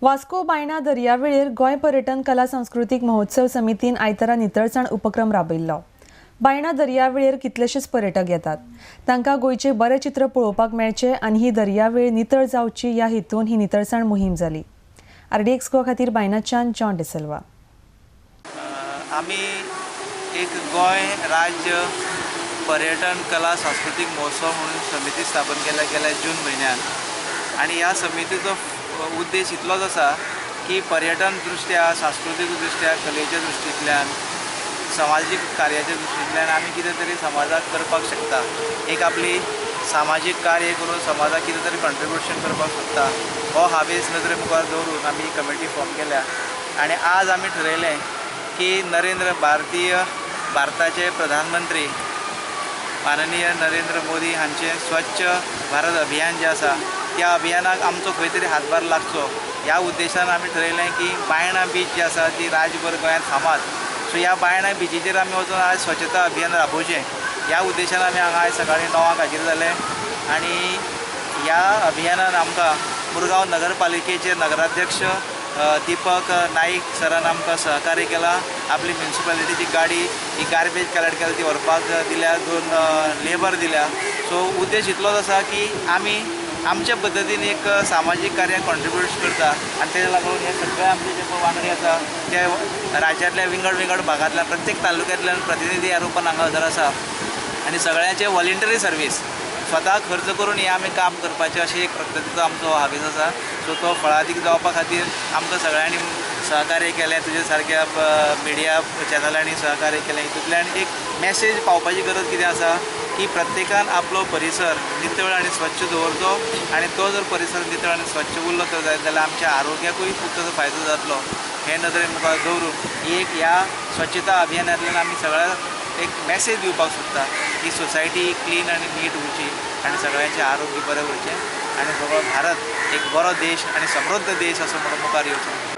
वास्को बायणा दर्यावेळेर गोंय पर्यटन कला सांस्कृतीक महोत्सव समितीन आयतारा नितळसाण उपक्रम राबयल्लो. बायणा दर्यावेळेर कितलेशेच पर्यटक येतात, तांकां गोंयचें बरें चित्र पळोवपाक मेळचें आनी ही दर्यावेळ नितळ जावची ह्या हेतून ही नितळसाण मोहीम जाली. आरडीएक्स गोवा खातीर बायणाच्यान जॉन डिसिल्वा. आमी एक गोंय राज्य पर्यटन कला सांस्कृतीक महोत्सव म्हणून समिती स्थापन केल्या गेल्या जून म्हयन्यान आनी ह्या समितीचो उद्देश इतलोच आसा की पर्यटन दृश्ट्या, सांस्कृतीक दृश्ट्या, कलेच्या दृश्टींतल्यान, समाजीक कार्याच्या दृश्टींतल्यान आमी कितें तरी समाजाक करपाक शकता. एक आपली सामाजीक कार्य करून समाजाक कितें तरी कॉन्ट्रिब्युशन करपाक शकता हो हावेस नदरे मुखार दवरून आमी ही कमिटी फॉर्म केल्या. आनी आज आमी ठरयलें की नरेंद्र भारतीय भारताचे प्रधानमंत्री माननीय नरेंद्र मोदी हांचें स्वच्छ भारत अभियान जें आसा त्या अभियानाक आमचो खंय तरी हातभार लागचो ह्या उद्देशान आमी ठरयलें की बायणा बीच जी आसा ती राज्यभर गोंयांत फामाद. सो ह्या बायणा बिचीचेर आमी वचून आज स्वच्छता अभियान राबोवचें ह्या उद्देशान आमी हांगा आयज सकाळीं 9 हाजीर जाले. आनी ह्या अभियानान आमकां मुरगांव नगरपालिकेचे नगराध्यक्ष दीपक नाईक सरान आमकां सहकार्य केलां. आपली म्युनिसिपालिटीची गाडी ही गार्बेज कलेक्ट केल्या ती व्हरपाक दिल्या, 2 लेबर दिल्या. सो उद्देश इतलोच आसा की आमी आमच्या पद्दतीन एक सामाजीक कार्याक कॉन्ट्रिब्यूट करता आनी तेका लागून हे सगळे आमचे जे वांगडी आसा ते राज्यांतल्या विंगड विंगड भागांतल्यान प्रत्येक तालुक्यांतल्यान प्रतिनिधी ह्या रुपान हांगा हजर आसा आनी सगळ्यांचे वॉलंटरी सर्वीस स्वता खर्च करून हें आमी काम करपाचें अशें एक पद्दतीचो आमचो हावेस आसा. सो तो फळादीक जावपा खातीर आमकां सगळ्यांनी सहकार्य केलें, तुजे सारक्या मिडिया चॅनलांनी सहकार्य केलें. हितूंतल्यान एक मॅसेज पावपाची गरज कितें आसा की प्रत्येकान आपलो परिसर नितळ आनी स्वच्छ दवरचो आनी तो जर परिसर नितळ आनी स्वच्छ उरलो तर जायत जाल्यार आमच्या आरोग्याकूय खूब ताचो फायदो जातलो हे नदरे मुखार दवरून एक ह्या स्वच्छता अभियानांतल्यान आमी सगळ्यांक एक मॅसेज दिवपाक सोदता की सोसायटी क्लीन आनी नीट उरची आनी सगळ्यांचें आरोग्य बरें उरचें आनी सगळो भारत एक बरो देश आनी समृद्ध देश असो म्हणून मुखार येवचो.